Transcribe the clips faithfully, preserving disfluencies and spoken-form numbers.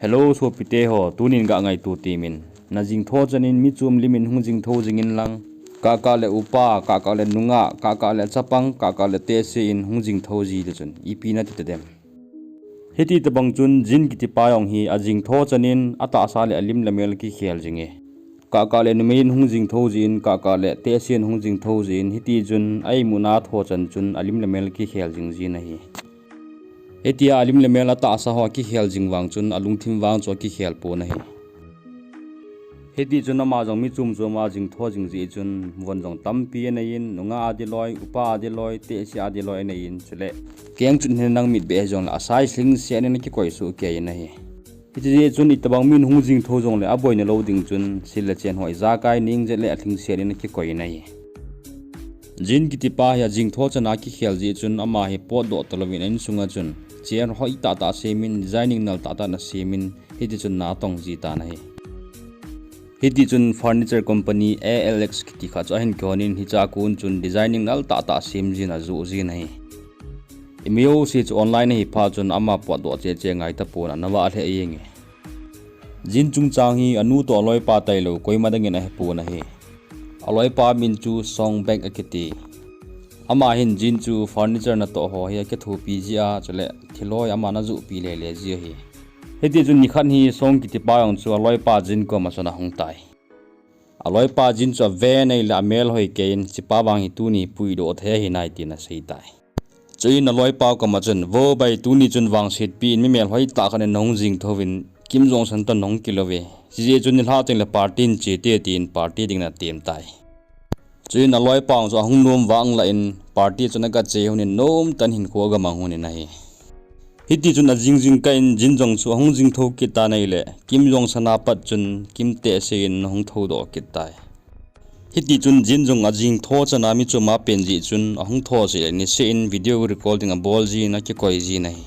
Hello, sopite ho, tunin ga ngaito temin. Na jingtho chanin mi chom limin hung jingtho jingin lang. Kaka le upa, kaka le nungah, kaka le chapang, kaka le tehse in hung jingtho ji le chun, ipi nati tadem. Hiti tabang chun Jin kitipa jong hi ajingtho chanin atahsa le alim le mel kikhel jinge. Kaka le numei in hung jingtho jin, kaka le tehse in hung jingtho jin, hiti chun a imuna tho chan chun alim le mel kikhel jing jin ahi. Hitia alim le mel atahsa ho akikhel jing vang chun alungthim vang chu akikhel pon ahi. Hiti chun ama jong mi chom chom a jingtho jing jeh chun von jong tampi anei in, nungah adiloi, upa adiloi, tehse adiloi anei in, chule keng chun hin nang mit beh jongle asai sling se anin akikoi soh kei in ahi. Hiti jeh chun itobang min hung jingtho jongle aboina lou ding chun sil le chen ho ijakai ning jet le alhingset in akikoi in ahi. Jin kitipa hi ajingtho chana kikhel jeh chun ama hi potdoh talouvin a insunga chun chair hoitah tah semin, designing nal tah tah na semin, hiti chun na atong ji tan ahi. Hiti chun furniture company A L X kiti khat chu ahin kihonin hicha kon chun designing nal tah tah sem jin ajoh jin ahi. Imeo se chu online ahi phat chun ama potdoh cheche ngai tapon ana vah lheh jenge. Jin chungchang hi anu toh aloipa tailou koima dangin ahepon ahi. Aloipa min chu Song Baek akiti. Ama hin Jin chu furniture natoh ho hi akithopi ji a, chule thilhoi ama ana johpi lele ji ahi. Hiti chun nikhat hi Song kitipa jong chu aloipa Jin koma chun ahung tai. Aloipa Jin chu aven ahile amel hoi kei in, hichepa vang hi tuni puidoh thei ahi nai tin asei tai. Chuin aloipa koma chun, vo bai, tuni chun vangsetpi in mi melhoi tah khat in nahung jingthouvin, Kim Jong San toh nahung kilouve. Hijeh chun nilhah tengle party in chete tin party dingin atem tai. Chuin aloipa jong chu ahung nom vang lah in party chun aga che honin nomtah in hinkho aga mang honin ahi. Hiti chun ajing jingkah in Jin jong chu ahung jingtho kit tan ahile, Kim Jong San apat chun Kim tehse in ahung thoudoh kit tai. Hiti chun Jin jong ajingtho chana mi chom apen jeh chun ahung tho seh le niseh in video recording abol jin akikoi jin ahi.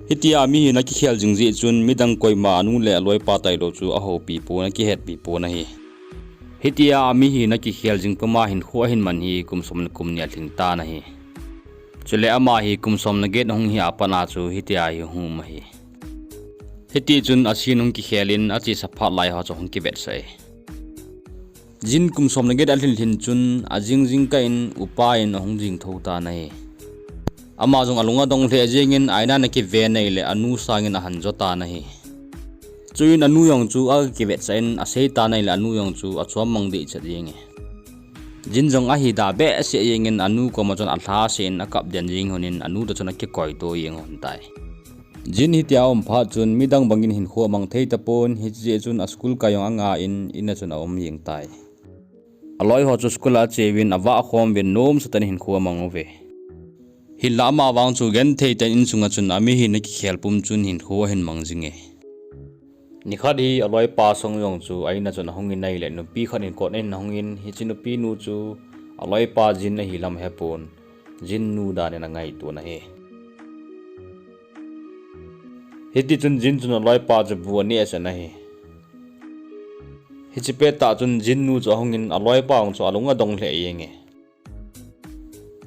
Hitia mi hin akikhel jing jeh chun midang koima anu le aloipa tailou chu ahoupi pon, akihetpi pon ahi. Hitia mi hin akikhel jing puma hinkho ahin man hi kum som le kum ni alhing tan ahi. Chule ama hi kum som le get ahung hi apat a chu hitia hi ahung um ahi. Hiti chun a scene hung kikhel in achesa phat lai ho chu hung kivetsah e. Jin kum som le get alhin lhin chun ajing jingkah in upa in ahung jingtho tan ahi. Ama jong alung adong lheh jengin aina ana kiven ahile anu sangin ahan jo tan ahi. Chuin anu jong chu aga kivetsah in asei tan ahile anu jong chu achom mang dehchet jenge. Jin jong ahida behseh jengin anu koma chun alhaseh in akap den jeng honin anu toh chun akikoito jeng hon tai. Jin hitia aum phat chun midang bangin hinkho amang thei tapon, hijeh chun a school kai jong anga in, in a chun aum jeng tai. Aloi ho chu school a acheuvin avah khom uvin nomsatah in hinkho amang uve. Hinla ama vang chu genthei tah in insunga chun ami hin akikhel pum chun hinkho ahin mang jinge. Nikhat hi aloipa Song jong chu a in a chun ahungin ahile nupi khat in kot in ahungin, hiche nupinu chu aloipa Jin ahi lam ahepon, Jin nu dan in angaito in ahi. Hiti chun Jin chun aloipa chu bu anehsah in ahi. Hiche pettah chun Jin nu chu ahungin aloipa jong chu alung adong lheh jenge.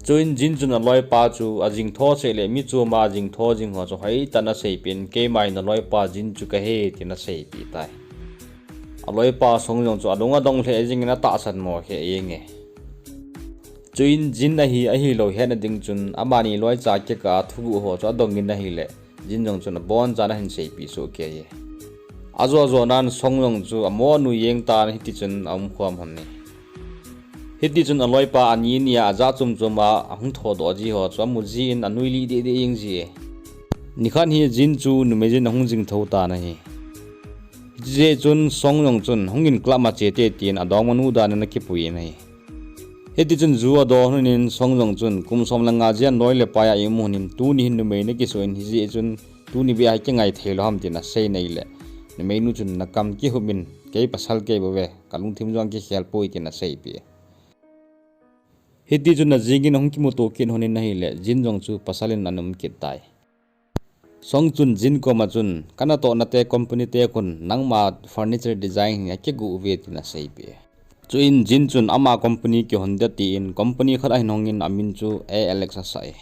Chuin Jin chun aloipa chu ajingtho seh le mi chom a jingtho jing ho chu hoitah in aseipeh in, keima hi naloipa Jin chu kahi tin aseipeh tai. Aloipa Song jong chu alung adong lheh jengin atahsan mo lheh jenge. Chuin Jin ahi ahilou hetna ding chun amani loicha kikah a thuguh ho chu adongin ahile, Jin jong chun abonchan ahin seipeh soh kei e. Ajo ajonan Song jong chu amo nui jeng tan hiti chun aumkhom hon e. Hiti chun aloipa ani nia ajah chom chom a ahung thodoh ji ho chu amu jin anuilih dehdeh jeng ji e. Nikhat hi Jin chu numei jin ahung jingtho tan ahi. Hijeh chun Song jong chun hungin club a chete tin adongmanu dan in akipui in ahi. Hiti chun ju adon honin Song jong chun kum som le nga jen loi le pai a i um honin tuni hin numei nakisoh in hijeh chun tuni beh a hi kingai theilou ham tin asei in ahile, numeinu chun nakam kihum in kei pasal kei bouve, kalungthim jong kikhel poi tin aseipeh e. Hiti chun ajingin ahung kimuto kit honin ahile, Jin jong chu pasal in ana um kit tai. Song chun Jin koma chun, kanatohna te company te khun nangma furniture design hi akigu uve tin aseipeh e. Chuin Jin chun ama company kihon ding atin company khat ahin hongin amin chu A L X asah e.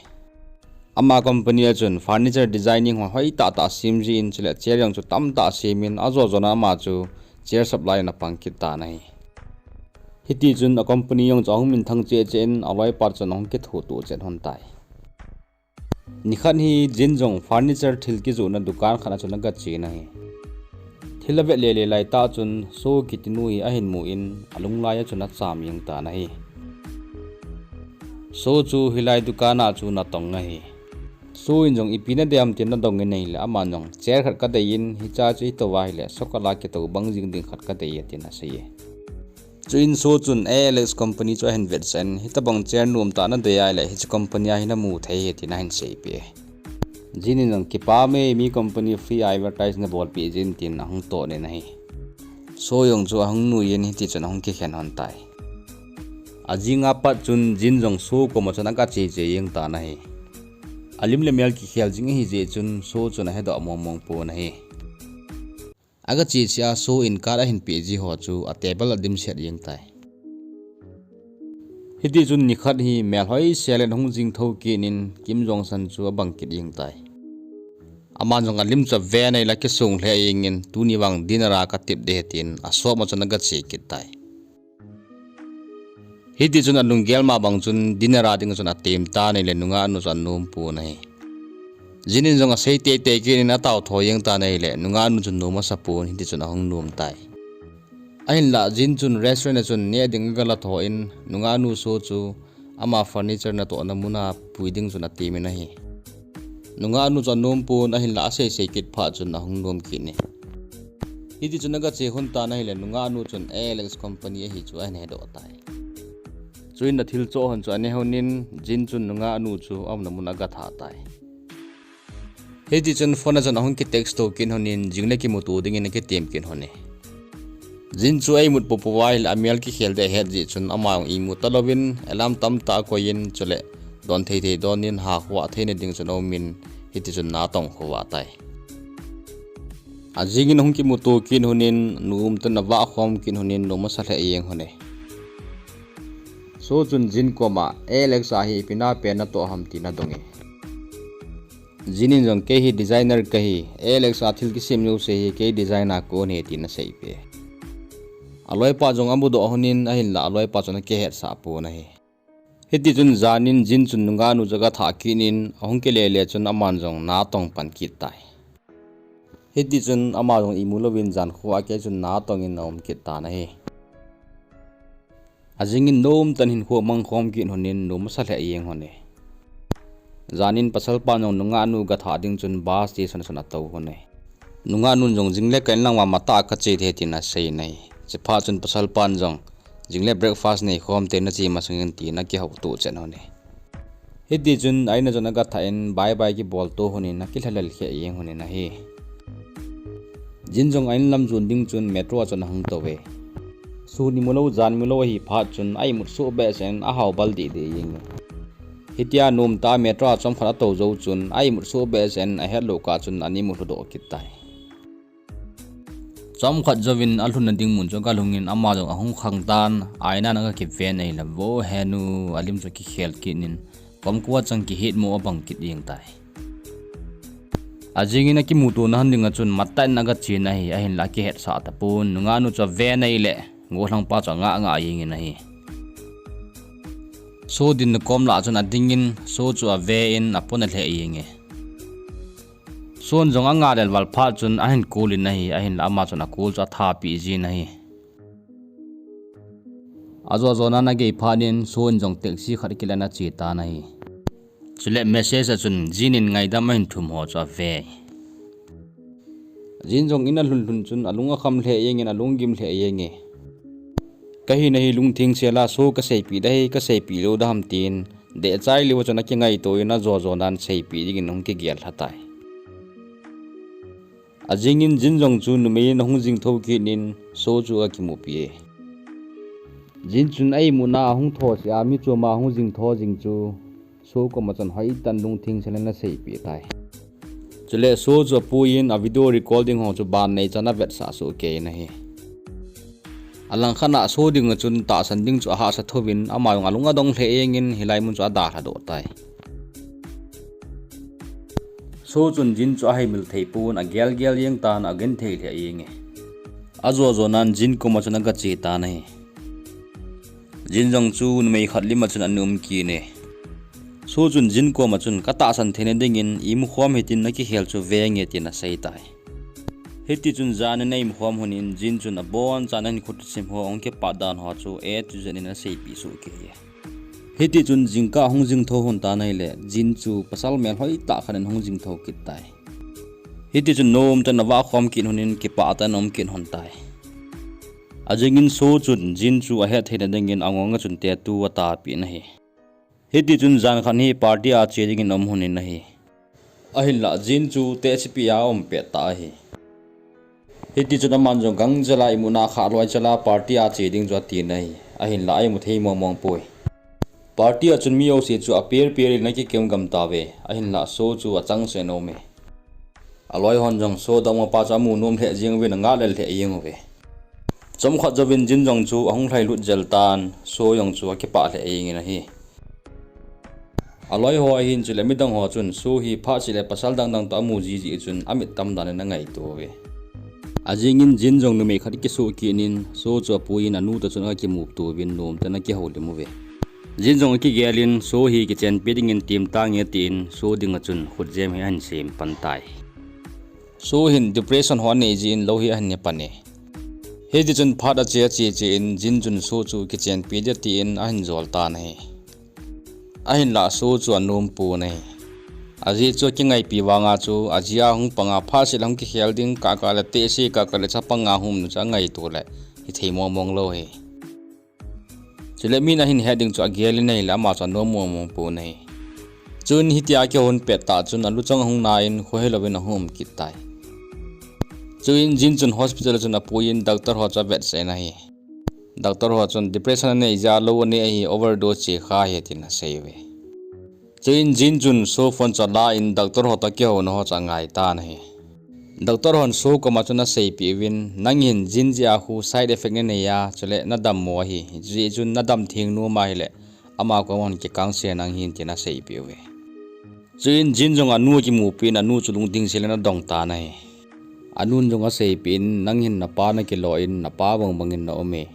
Ama company a chun furniture designing ho hoi tah tah sem jin, chule chair jong chu tam tah sem in, ajo jona ama chu chair supply na pang kit tan ahi. Hiti chun a company jong chu ahung minthang cheh cheh in, aloipa chun ahung kithutuh chet hon tai. Nikhat hi Jin jong furniture thil kijohna dukan khat a chun aga chen ahi. Thil avet le le lai tah chun So kiti nu hi ahin mu in, alunglai a chun acham jeng tan ahi. So chu hilai dukan a chu natong ahi. So in jong ipi nadei ham tin adong in ahile, aman jong chair khat kadei in, hiche chu itou a ahile, sokala kitou bang jing ding khat kadei e tin asei e. Chuin So chun A L X company chu ahin vetsah in, hitobang chair nom tah nadei ahile, hiche company a hi namu thei ahi tin ahin seipeh e. Jin in jong, kipah e, mi company free advertise nabolpeh jin tin ahung ton in ahi. So jong chu ahung nui in hiti chun ahung kikhen hon tai. Ajing a pat chun Jin jong So koma chun aga che che jeng tan ahi. Alim le mel kikhel jing ahi jeh chun So chun ahedoh mong mong pon ahi. Aga che che a So in card ahin peh ji ho chu a table a dimset jeng tai. Hiti chun nikhat hi mel hoisel in ahung jing thou kit in Kim Jong San chu abang kit jeng tai. Aman jong alim chu aven ahile akisong lheh jeng in, tuni vang dinner a katep ding ahi tin a shop a chun aga che kit tai. Hiti chun alunggel ma bang chun dinner a ding chun atem tan ahile nungahnu chu anom pon ahi. Jin in jong asei teitei kit in atao tho jeng tan ahile nungahnu chu nom asa pon, hiti chun ahung nom tai. Ahinlah Jin chun restaurant a chun neh ding aga la tho in, nungahnu So chu ama furniture natohna mun a pui ding chun atem in ahi. Nungahnu chu anom pon, ahinlah asei sei kit phat chun ahung nom kit in. Hiti chun aga che hon tan ahile nungahnu chun A L X company ahi chu ahin hedoh tai. Chuin athil choh hon chu ane hon in, Jin chun nungahnu chu aumna mun aga thah tai. Hiti chun phone a chun ahung ki text to kit hon in, jing le kimuto ding in akitem kit hon e. Jin chu eimut popo a ahile amel kikhel ding ahet jeh chun ama jong imu talou in alarm tamtah akoi in, chule don thei thei don in, ha khovah theina ding chun aum in, hiti chun natong khovah tai. Ajing in ahung kimuto kit hon in, nom tah in avah khom kit hon in, nom asa lheh jeng hon e. So chun Jin koma, A L X a hi ipi na pen natoh ham tin adong e. Jin in jong, kei hi designer kahi, A L X a thil kisem jouse hi kei design a kon ahi tin aseipeh e. Aloipa jong amudoh hon in, ahinlah aloipa chun akihetsah pon ahi. Hiti chun jan in Jin chun nungahnu chu aga thah kit in, ahung kile le chun aman jong natong pan kit tai. Hiti chun ama jong imu louvin jan khovah a kei chun natong in aum kit tan ahi. Ajing in nom tah in hinkho amang khom kit hon in, nom asa lheh jeng hon e. Jan in pasalpan jong nungahnu ga thah ding chun bus station a chun atou hon e. Nungahnu jong, jing le ka in lang uva matah a kache thei tin asei in ahi. Chuphat chun pasalpan jong, jing le breakfast nei khom te, nache masang in tin akihouto chet hon e. Hiti chun a in a chun aga thah in bye bye kibol to hon in akilhalel kheh jeng hon in ahi. Jin jong a in lam jon ding chun metro a chun ahung tou e. Sun imu lou jan imu lou ahi phat chun a imut soh behseh in ahao bal deh deh jeng e. Hitia nom tah a metro a chomkhat atou jou chun a imut soh behseh in ahet lou kah chun ana imu lhudoh kit tai. Chomkhat jouvin alhunna ding mun chu aga lhung in ama jong ahung khang tan, aina a aga kiven ahile vo henu, alim chu akikhel kit in, komkhat chang kihet mo abang kit jeng tai. Ajing in akimuto na hon ding a chun matah in aga chen ahi, ahinlah akihetsah tapon, nungahnu chu aven ahile, gollhang pa chu angah ngah jeng in ahi. Soo dinna kom lah a chun ading in, Soo chu ave in apon alheh jeng e. Soo in jong anga lel val phat chun ahin call in ahi, ahinlah ama chun a call chu atha peh jin ahi. Ajo jo nan agei phat in Soo in jong taxi khat akilah in ache tan ahi. Chule message a chun Jin in ngaidam ahin thum ho chu ave. Jin jong in alhun lhun chun alung akham lheh jeng in alung agim lheh jeng e. Kahina hi lungtheng sel a Soo kaseipeh ding ahi, kaseipeh lou ding ham tin, dehchai lou a chun akingaito in ajo jo nan seipeh ding in ahung kigel lha tai. Ajing in Jin jong chu numei in ahung jing thou kit in Soo chu akimupi e. Jin chun a imutna ahung thoseh a mi chom a ahung jing thou jing chu Soo kom a chun hoitah in lungtheng sel in aseipeh tai. Chule Soo chu apui in a video recording ho chu ban neichan avetsah soh kei in ahi. Alangkhat a Soo ding a chun tahsan ding chu ahahsa thou vin ama jong alung adong lheh jeng in hilai mun chu adalha doh tai. So chun Jin chu aheimil thei pon, agel gel jeng tan, agenthei lheh jenge. Ajo jo nan Jin koma chun aga che tan ahi. Jin jong chu numei khat lim a chun ana um kit e. So chun Jin koma chun, ka tahsan theina dingin imu khom hitin, na kikhel chu venge, tin asei tai. Hiti chun jan in a imu khom lhon in Jin chun abonchan ahin khut thusim ho, ahung kipat dan ho chu A to Z in aseipeh soh kei e. Hiti chun jingkah ahung jing tho lhon tan ahile, Jin chu pasal melhoi tah khat in ahung jing tho kit tai. Hiti chun nomtah in ava khom kit lhon in kipah tah in aum kit lhon tai. Ajing in So chun Jin chu ahet theina dingin angong a chun tattoo atapeh in ahi. Hiti chun jan khat hi party a che dingin aum lhon in ahi. Ahinlah Jin chu tehsepi a aum pet tah ahi. Hiti chun aman jong gang jel a, imuna khah loi jel a party a che ding chu ati in ahi. Ahinlah a imu thei mong mong poi. Party a chun mi jouse chu aper per in ana kikem gam tauve. Ahinlah So chu achangseh in aume. Aloi hon jong So dammo pa chu amu nom lheh jeng uvin, angah lel lheh jeng uve. Chomkhat jouvin Jin jong chu ahung lhailut jel tan, So jong chu akipah lheh jeng in ahi. Aloi ho ahin, chule midang ho chun So hi phat seh le pasal dang dang toh amu ji jeh chun amit tam dan in angaito uve. Ajing in Jin jong numei khat akisoh kit in, So chu apui in anu toh chun akimuto uvin nomtah in akihoulim uve. Jin jong akigel in, So hi kichenpi dingin tem tange tin, So ding a chun khutjem hi ahin sem pan tai. So hin depression ho anei jeh in lou hi ahin ne pan e. Hiti chun phat ache ache che in Jin chun So chu kichenpi ding tin ahin jol tan ahi. Ahinlah So chu anom pon ahi. Ajeh chu akingaipi vang a chu, aji a hung pang a phat seh le hung kikhel ding, kah kah le tehse, kah kah le chapang a hung um nu chu angaito le hithei mong mong lou ahi. Chule min ahin het ding chu agel in ahile, ama chu anom mong mong pon ahi. Chun hitia kihou lhon pet tah chun alu chang ahung na in, khohei louvin ahung um kit tai. Chuin Jin chun hospital chun apui in doctor ho chu avetsah in ahi. Doctor ho chun depression anei jeh a lou anei ahi, overdose che kha ahi, tin asei uve. Chuin Jin chun So phone chu ala in doctor ho toh kihouna ho chu angai tan ahi. Doctor hon So koma chun aseipeh uvin, nang hin Jin jeh a khu side effect nanei a, chule nadammo ahi, hijeh chun nadam theng nom ahile, ama koma hung kikangse nang hin, tin aseipeh uve. Chuin Jin jong anu akimupi in anu chu lungding sel in adong tan ahi. Anun jong aseipeh in, nang hin napa nakilo in, napa bang bang in na um e.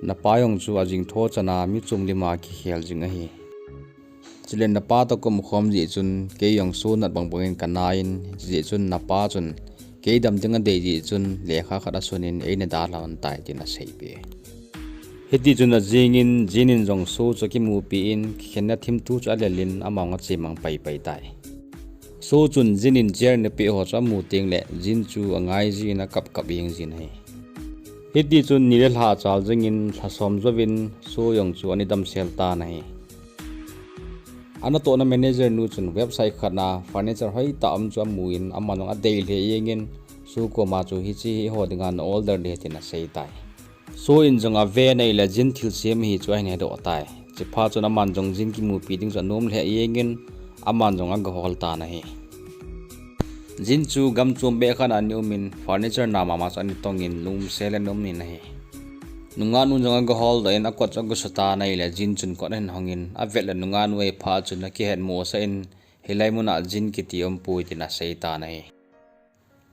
Napa jong chu ajing tho chan a mi chom lim a kikhel jing ahi. Chule napa toh kaum khom jeh chun, kei jong So nat bang bang in kana in, hijeh chun napa chun, kei dam ding adei jeh chun, lekha khat asun in, eina dalha lhon tai, tin aseipeh e. Hiti chun ajing in, Jin in jong So chu akimupi in, kikhenna thimthu chu alel in, ama jong achemang pai pai tai. So chun Jin in chair anapeh ho chu amu teng le, Jin chu angai jin akap kap jeng jin ahi. Hiti chun ni le lha achal jing in, lha som jouvin, So jong chu ana damsel tan ahi. Anatohna manager nu chun website khat a furniture hoitah um chu amu in, ama jong adei lheh jeng in, So koma chu hiche hi eiho dinga na order ding ahi, tin asei tai. So in jong aven ahile Jin thilsem ahi chu ahin hedoh tai. Chuphat chun aman jong Jin kimupi ding chu anom lheh jeng in, aman jong agahol tan ahi. Jin chu gam chom beh khat a ana um in, furniture na mama chu ana tong in, lungmonsel in ana um in ahi. Nungah nun jong agahol doh in, akot chu agasu tan ahile, Jin chun kot ahin hong in, avet le nungah nu ahi phat chun akihetmosah in, hilai mun a Jin kiti umpoi, tin asei tan ahi.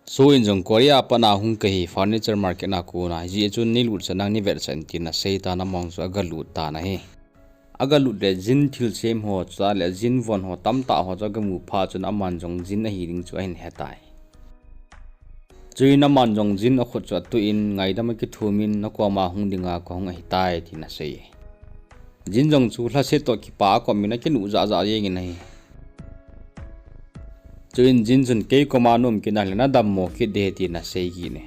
So in jong Korea a pat a hung kahi, furniture market a kon a, hijeh chun neilutsah in, neivetsah in, tin asei tan, ama jong chu agalut tan ahi. Agalut le Jin thilsem ho, chule Jin von ho tamtah ho chu agamu phat chun aman jong Jin ahi ding chu ahin hetai. Chuin aman jong Jin akhut chu atuh in, ngaidam akithum in, nakoma hung dinga kahung ahitai, tin asei e. Jin jong chu lhaset toh kipah a akop in akinuh jah jah jeng in ahi. Chuin Jin chun, kei koma na um kit na hile nadammo kit ding ahi, tin asei kit e.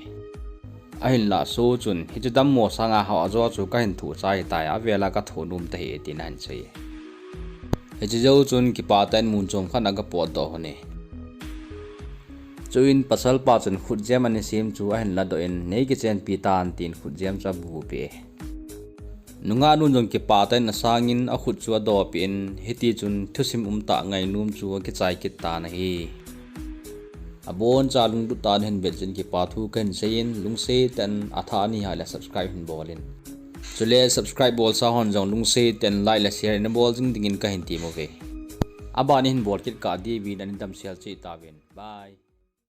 Ahinlah So chun, hiche dammo sanga hao ajo chu kahin thoh chai tai, avel a kathoh nom tahih e, tin ahin sei e. Hiche jou chun kipah tah in mun chom khat a agapotdoh lhon e. Chuin pasalpa chun khutjem ana sem chu ahin ladoh in, nei kichenpi tan, tin khutjem chu abuh peh e. Nungah nun jong kipah tah in asang in akhut chu adopeh in, hiti chun thusim umtah ngainom chu akichai kit tan ahi. Aboncha lunglut tah in nahin vet jeh in kipa thu kahin sei in, lungset tah in athah nahi le subscribe hin bol in. Chule subscribe bolsa hon jong lungset tah in like le share nabol jing dingin kahin tem uve. Aban ihin bol kit kah diuvin nahin damsel cheh tauvin. Bye.